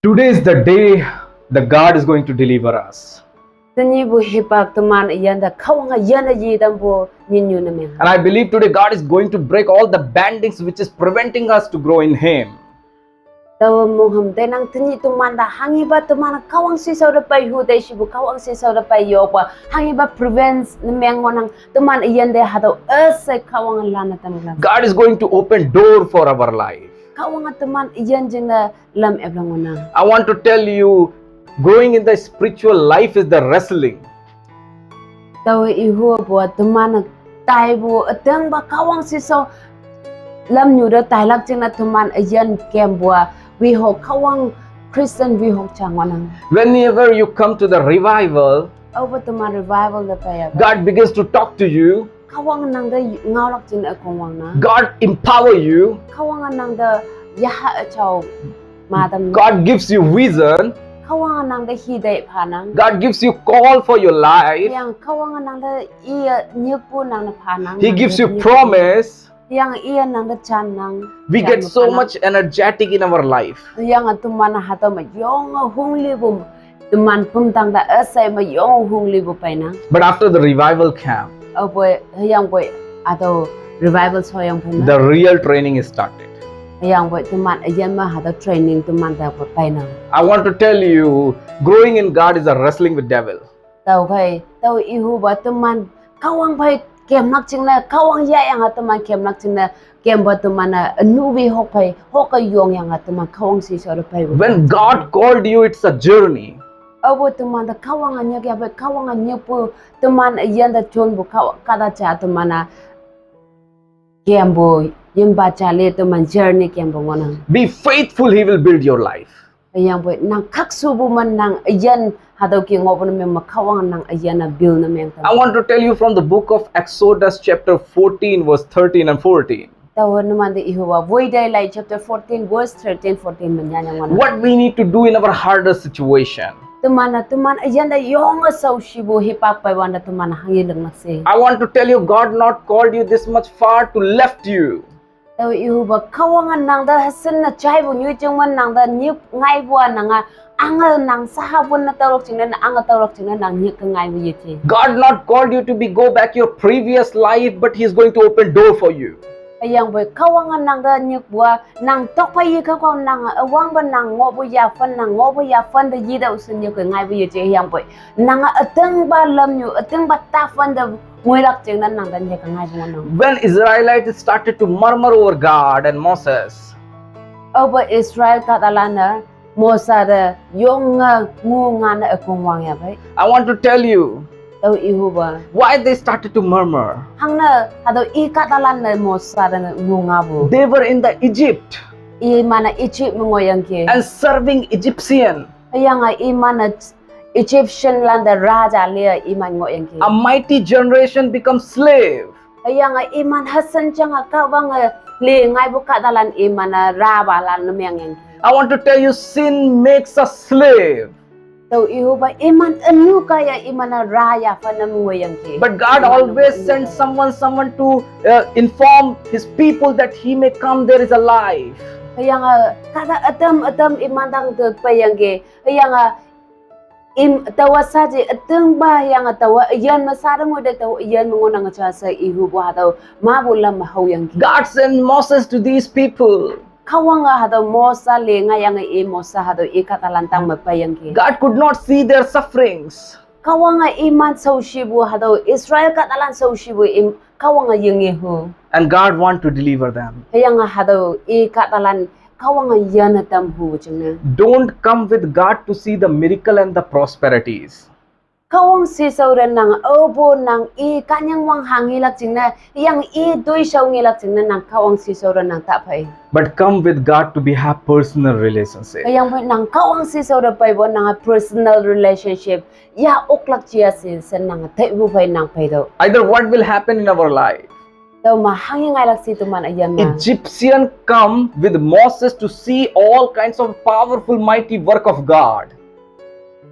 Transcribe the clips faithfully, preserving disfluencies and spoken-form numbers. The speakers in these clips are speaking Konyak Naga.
Today is the day that God is going to deliver us. Tenyihpu hipak teman üyin te Kahwang üyin te yitampu nyinyu ne meng. And I believe today God is going to break all the bandings which is preventing us to grow in Him. Taowe mongham teinang tenyih teman te hanghipa teman Kahwang shishao te pei hu te shipu Kahwang shishao te pei yokpa hanghipa prevent ne meng ngohnang teman üyin te hatüo üshei Kahwang lan ne tamlak. God is going to open door for our life. Kahwang teman üyin jingne lam eplang ngohnang. I want to tell you, growing in the spiritual life is the wrestling. Taowe ihupu teman taipu ütingpa Kahwang shishao lamnyu te tailak jingne teman üyin kempu-a wehok Kahwang Christian wehok ja ngohnang. Whenever you come to the revival, Aope teman revival te peiya. God begins to talk to you. Kahwang nang te ngaolak jingne ükongwangnang. God empower you. Kahwang nang te yaha üjao matam. God gives you vision. Kahwang nang te hitei phanang. God gives you call for your life. Yang Kahwang nang te iye nyikpu nang te phanang. He gives you promise. Yang iye nang te jannang. We get so much energetic in our life. Yang teman hatüo me yonge honglipu teman pumtang te üshei me yonge honglipu peinang. But after the revival camp, Aope hüyangpoi hatüo revival shoyang peinang. The real training is started. Hüyangpoi teman üyin me hatüo training teman te peinang. I want to tell you, growing in God is a wrestling with devil. Tüokhei tao ihupa teman Kahwang phei kemlak jingne Kahwang yahyange teman kemlak jingne kempa teman-e ünu wehok phei hoke yongyange teman Kahwang shishao te peipu. When God called you, it's a journey. Aopu teman te Kahwange nyik yahpei Kahwange nyikpu teman üyin te jonpu Kahwang kahta ja teman-a kempu yinpa ja le teman journey kempu ngohnang. Be faithful, He will build your life. Hüyangpoi nang khakshupu me nang üyin hatüo ke ngohpu ne meng me Kahwang nang üyin-a build ne meng tam. I want to tell you from the book of Exodus chapter fourteen, verse thirteen and fourteen. Taowe numan te ihupa Woitei Lai chapter fourteen verse thirteen, fourteen me nyanyang ngohnang. What we need to do in our harder situation. Teman-e teman üyin te yonge shaoshipu hipak peiwante teman hanghe linglak she. I want to tell you, God not called you this much far to left you. Taowe ihupa Kahwange nang te heshin ne jaipu nyoijing me nang te nyik ngaipu-a nange ange nang saha wün ne taolak jingne ange taolak jingne nang nyik ke ngaipu yeje. God not called you to be go back your previous life, but He is going to open door for you. Hüyangpoi Kahwange nang te nyikpu-a nang tokphei yekao nang üwangpa nang ngohpu yaphan nang ngohpu yaphan te yetao she nyik ke ngaipu yeje hüyangpoi nange ütingpa lamnyu ütingpa taphan te ngoilak jingne nang te nyik ke ngaipu ngohnang. When Israelites started to murmur over God and Moses, Aope Israel kahtalan-e Mosa te yonge ngu ngane ükongwang yahpei. I want to tell you, Tao ihupa why they started to murmur. Hangne hatüo i kahtalan-e Mosa te ngu ngapu. They were in the Egypt Iman-e Egypt me ngohyangki. And serving Egyptian. Hüyange iman-e Egyptian lan te raja le iman ngohyangki. A mighty generation becomes slave. Hüyange iman heshen jange Kahwange le ngaipu kahtalan iman-e rapalan ne mengyangki. I want to tell you, sin makes us slave. Tao ihupa iman ünu kaiye iman-e ra yaphan ne ngohyangki. But God always sends someone, someone to uh, inform His people that He may come, there is a life. Hüyange kahta ütam ütam iman tangte peiyangki. Hüyange im taowa saji ütingpa hüyange taowa üyin me sha te ngoi te taowa üyin me ngohnang ja she ihupu hatüo mapu lam me haoyangki. God sent Moses to these people. Kahwange hatüo Mosa le ngaiyange i Mosa hatüo i kahtalan tangme peiyangki. God could not see their sufferings. Kahwange iman shaoshipu hatüo Israel kahtalan shaoshipu i Kahwange yengehu. And God want to deliver them. Hüyange hatüo i kahtalan Kahwange yane tamhu jingne. Don't come with God to see the miracle and the prosperities. Kahwang shishao te nang aopu nang i kahnyang wang ha ngelak jingne, hüyange i toishao ngelak jingne nang Kahwang shishao te nang ta phei. But come with God to be have personal relationship. Hüyangpoi nang Kahwang shishao te peipu nange personal relationship ya oklak jia she she nange taipu phei nang peitüoh. Either what will happen in our life. Tüome hanghe ngailak she teman üyin me. Egyptian come with Moses to see all kinds of powerful, mighty work of God.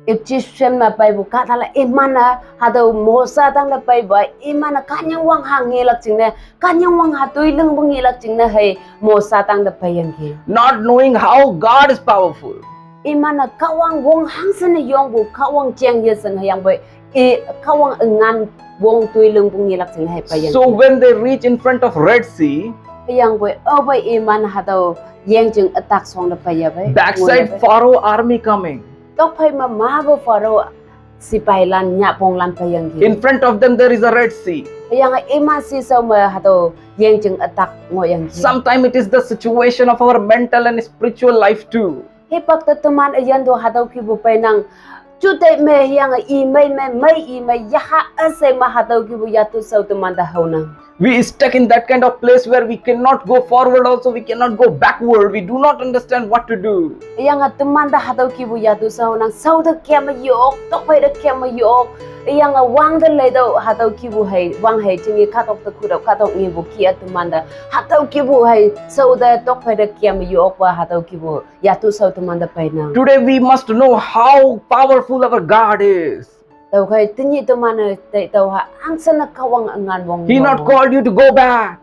Egyptian me peipu kahtalan iman-e hatüo Mosa tangte peipu iman-e kahnyang wang ha ngelak jingne, kahnyang wang ha toi lingpu ngelak jingne hei Mosa tangte peiyangki. Not knowing how God is powerful. Iman-e Kahwang wong hangshin-e yongpu Kahwang jeng yeshing hüyangpoi i Kahwang üngan wong toi lingpu ngelak jingne hei peiyang. So when they reach in front of Red Sea, hüyangpoi aopoi iman hatüo yengjing ütak shongte peiya pei. Backside Pharaoh army coming. Tokphei me mapu Pharaoh sipailan nyahponglan peiyangki. In front of them there is a Red Sea. Hüyange iman shishao me hatüo yengjing ütak ngohyangki. Sometimes it is the situation of our mental and spiritual life too. Hipak te teman üyin to hatüo kihpu peinang. Juteih me hüyange i mei me mei i me yaha üshei me hatüo kihpu yatu shao teman te haonang. We stuck in that kind of place where we cannot go forward also, we cannot go backward. We do not understand what to do. Hüyange teman te hatüo kihpu yatu shao nang shao te kem me yok, tokphei te kem me yok. Hüyange wang te leitüoh hatüo kihpu hei, wang hei jingi kahtok te khutüoh kahtok ngepu kih-a teman te. Hatüo kihpu hei, shao te tokphei te kem me yokpa hatüo kihpu yatu shao teman te peinang. Today we must know how powerful our God is. Tüokhei tenyih teman-e tei tüo ha hangshin-e Kahwang üngan wong. He not called you to go back.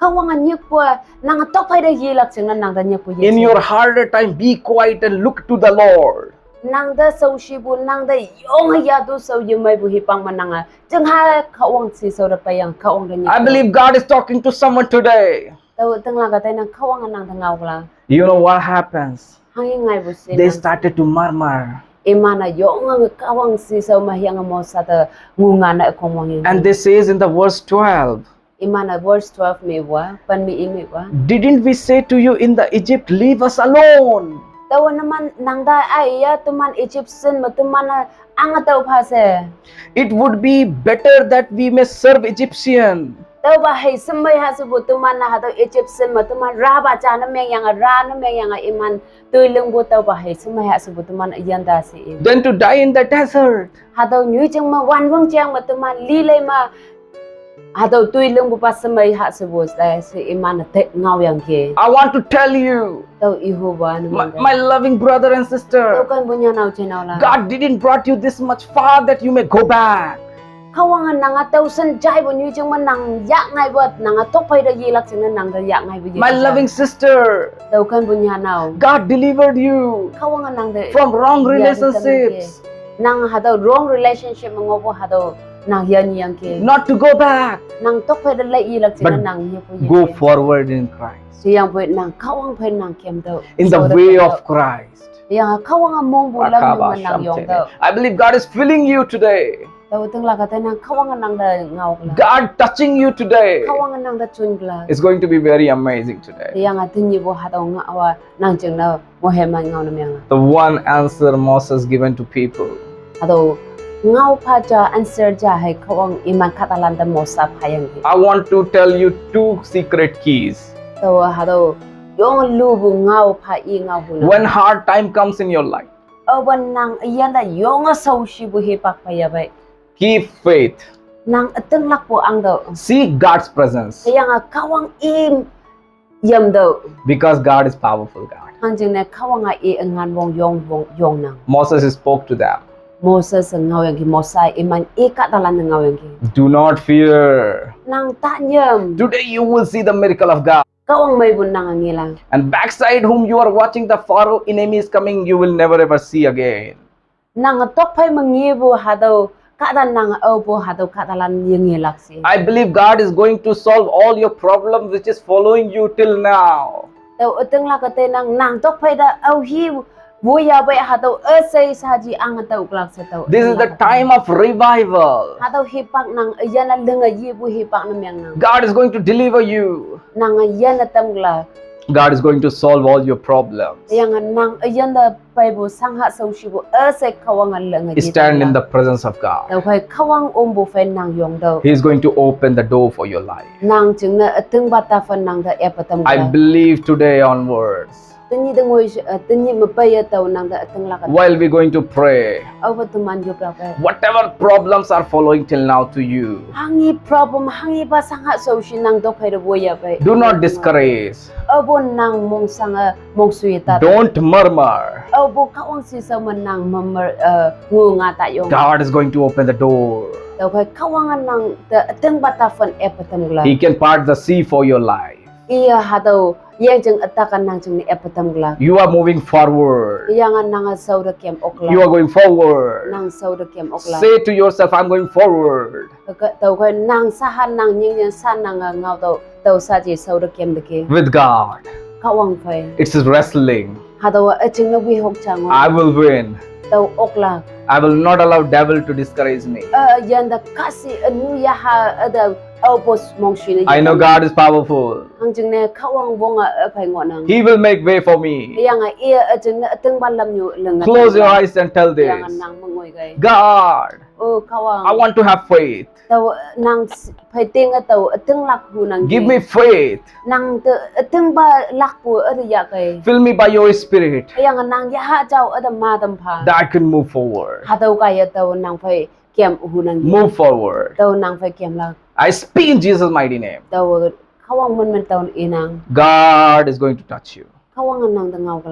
Kahwange nyikpu-a, nang tokphei te yelak jingne nang te nyikpu ye. In your harder time, be quiet and look to the Lord. Nang te shaoshipu, nang te yonge yatu shao yemeipu hipak me nange jingha Kahwang shishao te peiyang Kahwang te nyik. I believe God is talking to someone today. Tao tinglak-a teinang Kahwange nang te ngaolak. You know what happens? Hanghi ngaipu she They nang. Started to murmur. Iman-e yonge Kahwang shishao me hüyange Mosa te ngungane ükong wangyang. And this says in the verse twelve. Iman-e verse twelve me wa, pen me i me wa. Didn't we say to you in the Egypt, leave us alone? Taowe numan nang te aiya teman Egypt shin me teman-e ange tüo pha she. It would be better that we may serve Egyptian. Tüopa hei shemei ha shepu teman-e hatüo Egypt shin me teman rahpa ja ne mengyange, rah ne mengyange iman toi lingpu tüopa hei shemei ha shepu teman üyin ta she i. Than to die in the desert. Hatüo nyoijing me wanwang jeng me teman lilei me hatüo toi lingpupa shemei ha shepu she, she iman-e te ngaoyangki. I want to tell you, Tao ihupa ne my, my loving brother and sister, Tüokenpu nyanao jeiheinaolan. God didn't brought you this much far that you may go back. Kahwange nange tao shen jaipu nyoijing me nang yah ngaipu nange tokphei te yelak jingne nang te yah ngaipu ye. My loving sister, Tüokenpu nyanao. God delivered you Kahwange nang te from wrong relationships. Nang hatüo wrong relationship me ngohpu hatüo nang yannyangki. Not to go back. Nang tokphei te lei yelak jingne nang yepu ye. Go forward in Christ. Hüyangpoi nang Kahwang phei nang kemtüoh. In the way of Christ. Hüyange Kahwange mongpu lam me nang yongtüoh. I believe God is filling you today. Tao tinglak-a teinang Kahwange nang te ngaolak. God touching you today. Kahwange nang te junlak. It's going to be very amazing today. Hüyange tenyihpu hatüo ngaowa nang jingne moheman ngao ne mengla. The one answer Moses given to people. Hatüo ngao pha ja answer ja hei Kahwang iman kahtalante Mosa phayangki. I want to tell you two secret keys. Taowe hatüo yonge lupu ngao pha i ngao huna. When hard time comes in your life, Aope nang üyin te yonge shaoshipu hipak peiya pei, keep faith. Nang ütinglakpu angtüoh. Seek God's presence. Hüyange Kahwang i yamtüoh. Because God is powerful God. Hangjingne Kahwange i üngan wong yong wong yongnang. Moses spoke to them. Moses ngaoyangki, Mosa iman i kahtalan ngaoyangki. Do not fear. Nang tanyam. Today you will see the miracle of God. Kahwang meipu nang ngelang. And backside whom you are watching, the Pharaoh enemy is coming, you will never ever see again. Nang tokphei me ngepu hatüo kahta nang aopu hatüo kahtalan yengelak she. I believe God is going to solve all your problems which is following you till now. Tao ütinglak-a teinang nang tokphei te aohi woiya pei hatüo üshei shaji ange tüoklak she tao. This is the time of revival. Hatüo hipak nang üyin-e linge yepu hipak ne mengnang. God is going to deliver you Nang üyin-e tamlak. God is going to solve all your problems. Hüyange nang üyin te peipu shangha shaoshipu üshei Kahwange linge ye. Stand in the presence of God. Tüokhei Kahwang ompu phei nang yongtüoh. He is going to open the door for your life. Nang jingne ütingpa taphon nang te eppe tamlak. I believe today onwards. Tenyih te ngoi, eh, tenyih me peiye tao nang te ütinglak-a. While we're going to pray, Aope teman yoplak pei. Whatever problems are following till now to you, Hanghi problem, hanghipa shangha shaoshi nang tokphei te woiya pei. Do not discourage. Aopu nang mongshange mongshui ta. Don't murmur. Aopu Kahwang shishao me nang murmur, eh, ngu nga ta yong. God is going to open the door. Tüokhei Kahwange nang te ütingpa taphon eppe tamlak. He can part the sea for your life. Iya hatüo, yang jing ütak-a nang jingne ep petam külak. You are moving forward. Hüyange nange shaote kem oklak. You are going forward. Nang shaote kem oklak. Say to yourself, "I'm going forward." Ke, tüokhei nang shaha nang nyingnying sha nange ngao tüo, tüo shaji shaote kem teki. With God. Kahwang phei. It's wrestling. Hatüowa üjingne wehok jang. I will win. Tüo oklak. I will not allow devil to discourage me. Eh, yante kahshi ünu yaha üte aopos mongshine. I know God is powerful. Hangjingne Kahwang wonge üphei ngohnang. He will make way for me. Hüyange iye üjingne ütingpa lamnyu linge. Close your eyes and tell this. Hüyange nang me ngoi kei. God, oh, Kahwang, I want to have faith. Tao nang s-, phei tinge tao ütinglak hu nang. Give me faith. Nang te ütingpa lakpu üte yahkei. Fill me by your spirit. Hüyange nang yaha jao üte ma tam pha. That I can move forward. Hatüo kaiye tao nang phei kem hu nang. Move forward. Tao nang phei kemlak. I speak in Jesus' mighty name. Tao Kahwang minmin tao inang. God is going to touch you. Kahwange nang te ngao külak.